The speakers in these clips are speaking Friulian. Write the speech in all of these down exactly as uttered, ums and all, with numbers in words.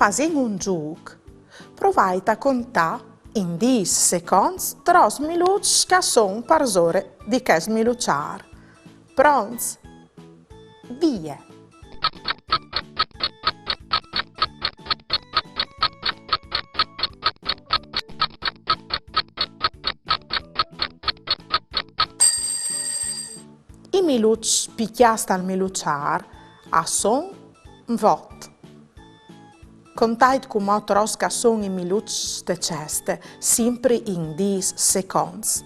Fasìn un zûc. Provait a contâ in dîs seconts tros miluçs che a son parsore di chest miluçâr. Pronts? Vie! I miluçs picjâts tal miluçâr a son vot. Contait cumò tros che a son i miluçs te ceste, simpri in dîs seconts.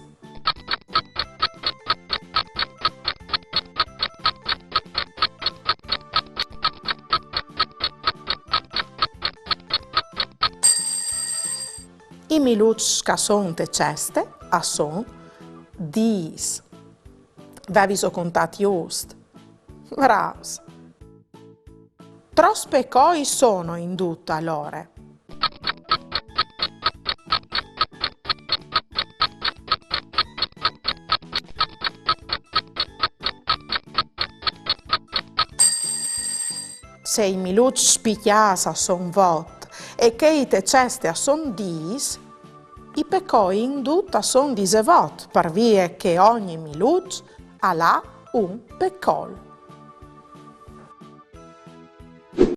I miluçs che a son te ceste a son dîs. Vêso contât just? Brâfs! Tros pecoi sono in dut alore? Se i miluçs picjâts a son vot e chei te ceste a son dîs, i pecoi in dut a son disevot, par vie che ogni miluç al à un pecol.